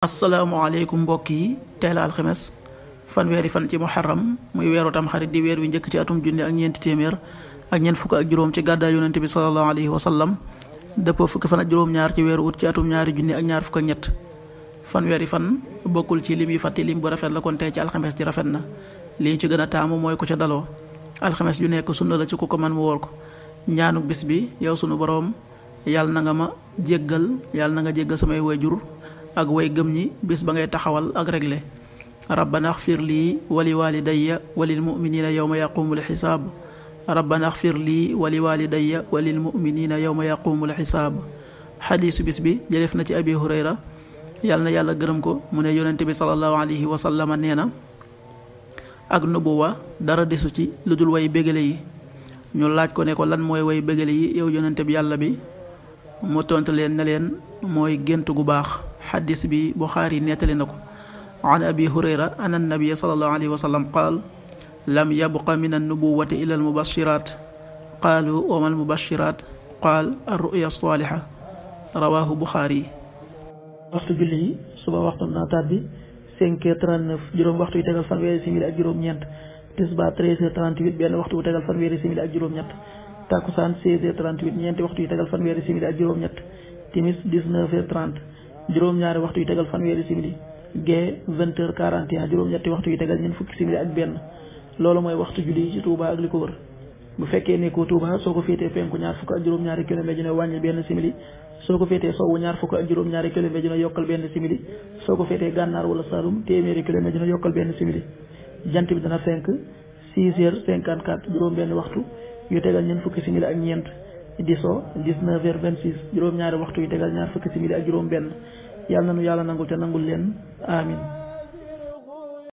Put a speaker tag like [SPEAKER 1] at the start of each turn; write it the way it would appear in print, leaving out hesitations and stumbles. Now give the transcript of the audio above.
[SPEAKER 1] asalaamaaleykum mbokk yi teel a alxames fanweeri fan ci muharram muy weeru tam xarit di weer wi njëkk ci atum junni ak ñeenti téeméer ak ñeent fukk ak juróom ci gàddaay yonent bi sallallahu alayhi wa sallam dëppoo fukki fan ak juróom-ñaar ci weeru ut ci atum ñaari junni ak ñaar fukk ak ñett fanweeri fan bokkul ci lim yi fàtte lim bu rafet la kon tey ci alxames ji rafet na li ñu ci gën a taamu mooy ku ca daloo alxames yu nekk sunna la ci ku ko man mu woor ko ñaanuk bis bi yow sunu boroom yàlla na nga ma jéggal yàlla na nga jéggal samay waajur ak way gëm ñi bis ba ngay taxawal ak réglé rabbana axfir lii wali walidayya walil muminina yawma yaqumul xisaab rabbana axfir lii wali walidayya walil muminina yawma yaqumul xisaab xadiisu bis bi jëlef na ci abi hurayra yàlla na yàlla gërëm ko mu ne yonente bi sallallahu alayhi wa sallama nee na ak nubuwa dara desu ci lu dul way bégale yi ñu laaj ko ne ko lan mooy way bégale yi yow yonente bi yàlla bi mu tontu leen ne leen mooy gént gu baax xadis bi Buxaari nettali na ko an abi hurayra an annabiya sallallahu alayhi wa sallam qaal lam yabqa min annubuwati ila almubashirat qaalu wa ma almubashirat qaal arruya saaliha rawahu Buxaari. waxtu julli yi suba waxtu naataat bi 5h39 juróom waxtu yu tegal fanweeri simili ak juróom-ñeent tisbaar 13h38 benn waxtu yu tegal fanweeri simili ak juróom-ñett takkusaan 16h38 ñeenti waxtu yu tegal fanweeri simili ak juróom-ñett timis 19h30 juróom-ñaari waxtu yu tegal fanweeri simili gee 20h41 juróom-ñetti waxtu yu tegal ñeent fukki simili ak benn loolu mooy waxtu julli yi ci Touba ak li ko wër bu fekkee nekkoo Touba soo ko féetee penku ñaar fukk ak juróom-ñaari kilomètre dina wàññi benn simili soo ko féetee sowwu ñaar fukk ak juróom-ñaari kilomètre dina yokkal benn simili soo ko féetee gànnaar wala Saloum téeméeri kilomètre dina yokkal benn simili jant bi dana fenk 6h54 juróom benn waxtu yu tegal ñeent fukki simili ak ñeent di so 19h26 juróom-ñaari waxtu yu tegal ñaar fukki simili ak juróom benn yàlla na nu yàlla nangul te nangul leen amin